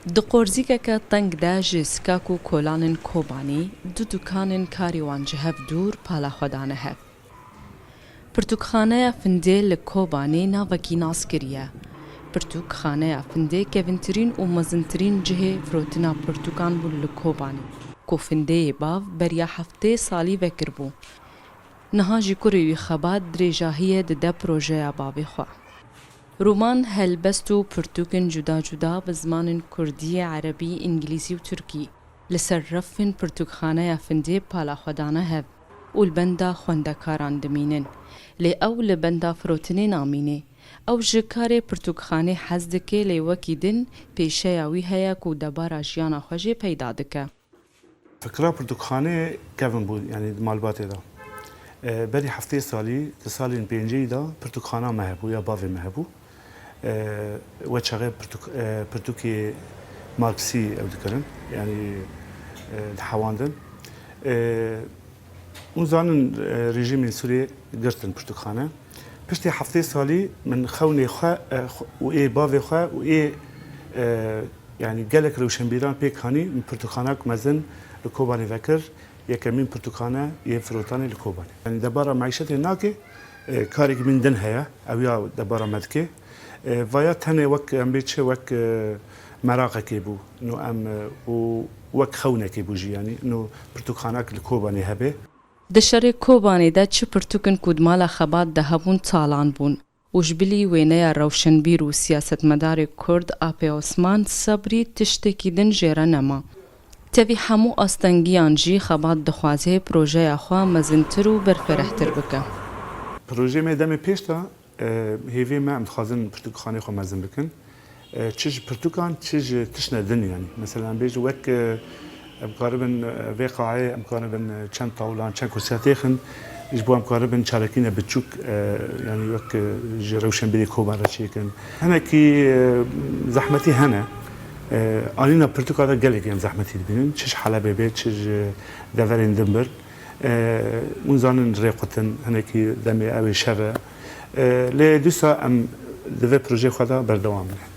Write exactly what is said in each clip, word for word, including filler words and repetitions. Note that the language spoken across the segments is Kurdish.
Di qorzîkeke teng de ji sikak û kolanên Kobanî du dukanên karî wan ji hev dûr pala xwe dane hev. Pirtûkxaneya Findê li Kobanê navekî nas kiriye. Pirtûkxaneya Findê kevintirîn û mezintirîn cihê firotina pirtûkan bû li Kobanê, ku Findeyê bav beriya heftê salî vekiribû. Niha jî kurê wî Xebat dirêjahiyê dide projeya bavê xwe. Roman, helbest û pirtûkên cuda cuda bi zimanên kurdî, erebî, îngilîzî û tirkî li ser refên pirtûkxaneya Findê pala xwe dane hev û li benda xwendekaran dimînin. Lê ew li benda firotinê namîne. Ew ji karê pirtûkxanê hez dike, lê wekî din pêşeya wî heye ku debara jiyana xwe jê peyda dike. Fikra pirtûkxanê kevin bû, yanî di malbatê de. E, berî heftê salî, di salên pêncî de pirtûkxana me hebû ya bavê me hebû. E, we çaxê pirtûk-, e, pirtûkê Marksî ew dikirin, yanî, e, dihewandin. E, hûn zanin, e, rejîmên Sûriyê girtin pirtûkxane. Piştî heftê salî min xewnê xwe, e, xwe û ê bavê xwe û ê, e, yanî gelek rewşenbîran pêk hanî, min pirtûkxanak mezin li Kobanê vekir, yekemîn pirtûkxane yê firotanê li Kobanê. Yanî debara meîşetê nake, e, karekî min din heye, ew ya debara me dike. E, vaya tenê wek, em bê çi, wek, e, meraqekê bû, no em, e, û wek xewnekê bû jî, yanî no pirtûkxanak li Kobanê hebe. Di şerê Kobanê de çi pirtûkin ku di mala Xebat de hebûn talan bûn û ji bilî wêneya rewşenbîr û siyasetmedarê Kurd Apê Osman Sebrî tiştekî din jê re nema. Tevî hemû astengiyan jî Xebat dixwaze projeya xwe mezintir û berfirehtir bike. Projeyê me demê pêş de, e, hêviyê me em dixwazin pirtûkxanê xwe mezin bikin. E, çi ji pirtûkan, çi ji tiştine din, yanî. Mesela, em bêjin wek, e, em karibin, e, vê qaê, em karibin, e, çend tawlan, çend kursiya têxin, ji bo em karibin çalakîne biçûk, e, yanî wek, e, ji rewşenbîrê Koban re çêkin. Hinekî, e, zehmetî hene. E, anîna pirtûka de gelek em zehmetî dibînin. Çi ji Helebê bê, çi ji deverên din bir. E, hûn zanin rê qutin, hinekî demê ew ê şer e. E, lê dîsa em di vê projeyê xwe de berdewam in.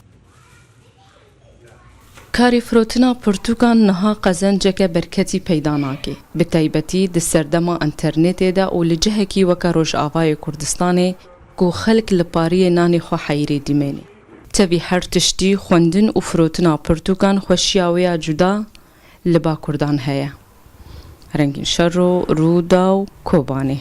Karê firotina pirtûkan niha qezenceke berketî peyda nake, bi taybetî di serdema înternetê de û li cihekî weke Rojavayê Kurdistanê ku xelk li pariyê nanê xwe heyirê dimêne. Tevî her tiştî xwendin û firotina pirtûkan xweşiya wê ya cuda li ba Kurdan heye. Rengîn Şero, Rûdaw, Kobanê.